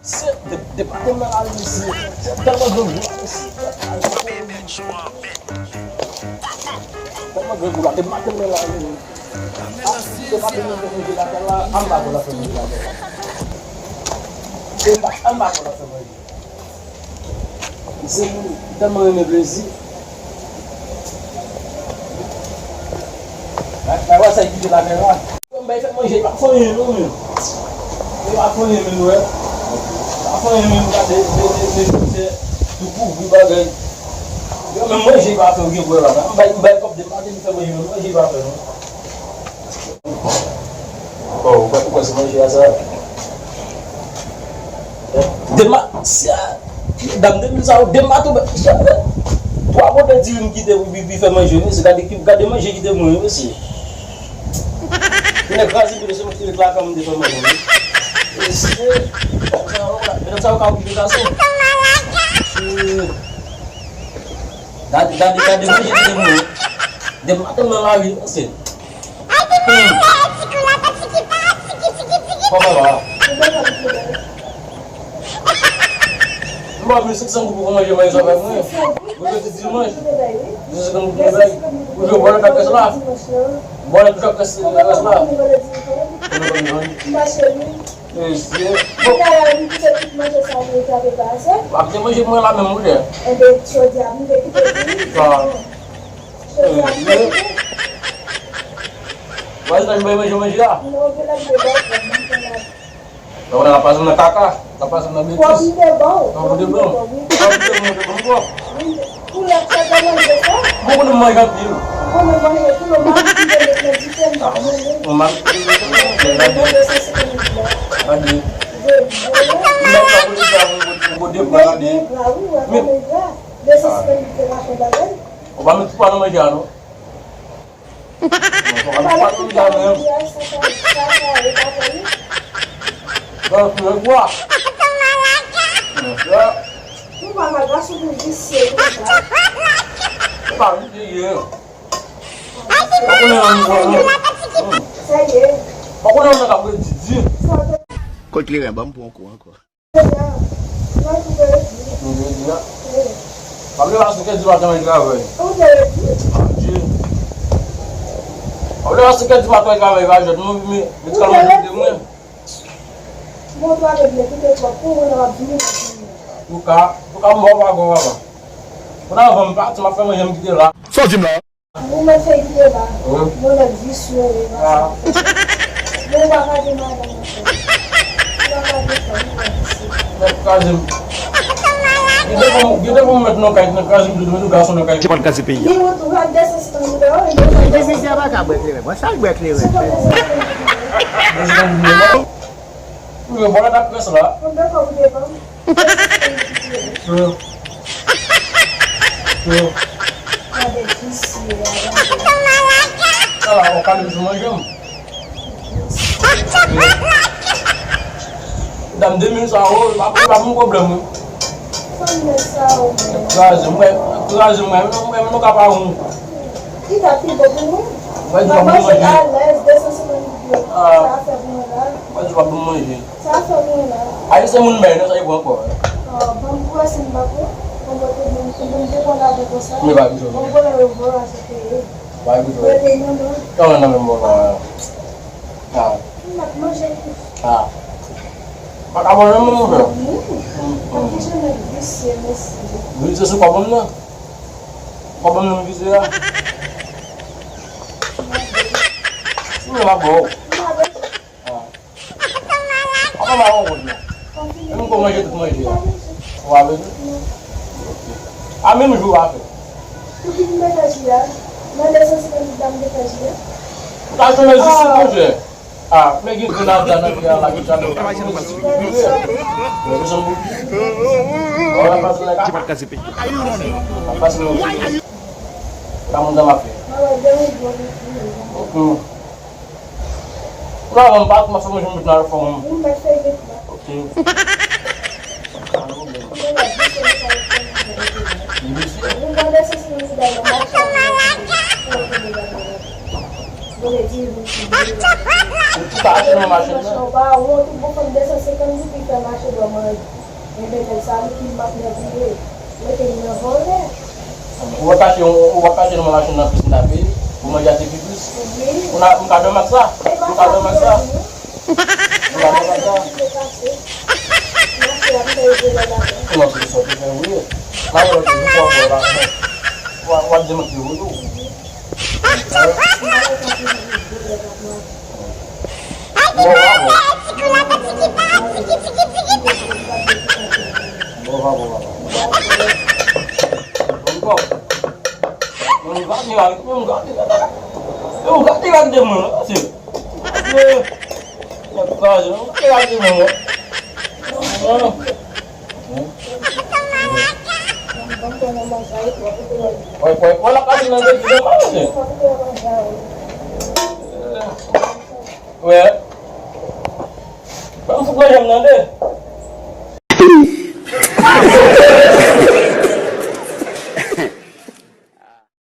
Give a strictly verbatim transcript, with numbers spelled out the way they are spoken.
Se de, de maten nan lari mesye. Se tèlman grangou la mesye. Tèlman grangou la, de maten nan lari. Ah, de maten nan lari la, an pa konn la fè manje la. De maten nan lari la fè manje. Se moun ki tèlman renmen plezi. Mwen wè sa ki kite la men la. Bon, bay fè manje, pa fè anyen non men. E pa fè anyen men wè. Pa fè anyen men gade de de de de tou kouvri bagay. Yo men manje pa fè ou gen pou la. M bay m bay kòb de maten m fè manje men manje pa fè non. Oh, ou kwè se manje a sa? Dema, si a, dam de mil sa yo, dema tou, twa bote diri m kite pou pipi fè manje, mesye, gade, gade manje kite mwen, mesye. Mwen kraze pito, se mwen ki te lakay mwen te fè manje, mesye. Medam sa yo ka okipe gason. Mesye. Gade, gade, gade manje kite mwen. Dema tèlman lari, mesye. Kòman la? M ba w mil senk san goud pou w manje mayi sa avèk mwen. Mwen te di manje. Mil senk san goud pou manje. Ou jwe bòlèt ak rès la. Bòlèt toujou ak rès la. Mesye. Bon. Ap te manje mwen la menm ou lè. Sa. Vwazinaj mwen manje manje a. Nan w nan pase nan kaka, nan pase nan betis. Nan w te bon. Nan w te bon, te bon twòp. Mwen konnen manje anpil. Mwen mal. Gade. Mwen pa konnen sa mwen kote gade. Men. Ou pa met pwa nan manje a non. Ou pa met pwa nan manje a menm. Donk, mwen pwa. Mwen pwa. Ou pa ka gason pou visye konsa. Ou pa visye ye. Ou konnen an mwen. Sa ye. Ou konnen an mwen ka predi di. Kot kleren ban m pran kou ankò. Mwen te di a. Pa vle pase kèk di maten al travay. Adye. Pa vle pase kèk di maten al travay, pa jwenn mwen, men medikal mwen te mwen. Bon, travay byen, kite twòp, pou mwen, w ap vini. Touka, touka, m ba w pa gwo, papa. Pou nan vann pati, m ap fè manje, m kite la. Sa w di m la? Ou mèt fè kite la. Wi. Bon nèg visye wi. Ah. Bon ou pa ka gen madanm ankò. Ou pa ka gen fanm ou pa visye. Mèt kraze m. Gen de fanm, gen de fanm mèt nan kay, nan kraze m tou, mèt gason nan kay. Ki pa t kraze peyi a. Li ou tou ap desansibilize ou. Desansibilize a pa ka bwè kleren. Bon sa l bwè kleren. Desansibilize. Ou yo vòlè ta près la. Konbyen fwa ou devan? Ala, w ap pale m sou manje m. Dam de mil sa yo, li pa, li pa bon pwoblèm wi. Kraze m, mwen, kraze m, mwen, mwen, mwen, mwen ka pa wont. Li ta pi bon pou mwen. Mwen di w ap bon manje. Mwen di w ap bon manje. Sa fè mwen la. Ayisyen moun bay non sa yo pran ankò. Ah, ban m wè si m pa pran. Ban m wè pou mwen, pou mwen depann avè konsa. Men pa bezwen. Ban m wè yo vòlè se peye. Pa bezwen. Mwen te nan men. Kòman nan men mwen la? Ah. M ap manje. Ah. Pa ka manje mwen frè. Ap vin jwenn nèg visye mesye. Visye sou kòb mwen nan. Kòb mwen nan visye a. Si mwen pa bon. Ah. Apa mawon kote la? E m ko manje tout manje a. Ou pa bezwen? Ok. A menm jou a fè. Ou ta chome jis sou konjè. A, men gen grenn ladan nan kè a la ki chame. Men se yon bouki. Ou pa pase nan ka. Ki pa t kase peyi. Pa pase nan. Sa moun sa m ap fè. Ok. Ou la, mwen pa, mwen fè manje, mwen met nan fò mwen. Ok. Mwen pa fè vit la. Ok. Mwen pa dese si mwen se bagay la, mwen ap fè mwen. Ou pa achte nan machin nan. Ou pa wont, ou bon fanm de san senkant goup, li fè mache dò manje. Men Betèl sa, li ki m ap nègre. Mete m nan vòlè. Ou ap achte, ou ap achte nan machin nan plis m ta peye. Pou manje a te pi plis. Wi. Ou na, m ka dòmi ak sa. M ka dòmi ak sa. M ka dòmi ak sa. Ou nan prizon, prizon, wi. M a wè lòt jou, ou pa wè la. W ap di m ki vodou. Bon, bravo. Bon, bravo, bravo. Bon, bon. Yon gade la, yon gade la. Yon gade la de mwen, la, se. Yon gade la de mwen, la. Wè, wè, wè, la kasin nan de, de manje. Wè. Ban m fout manje m nan de.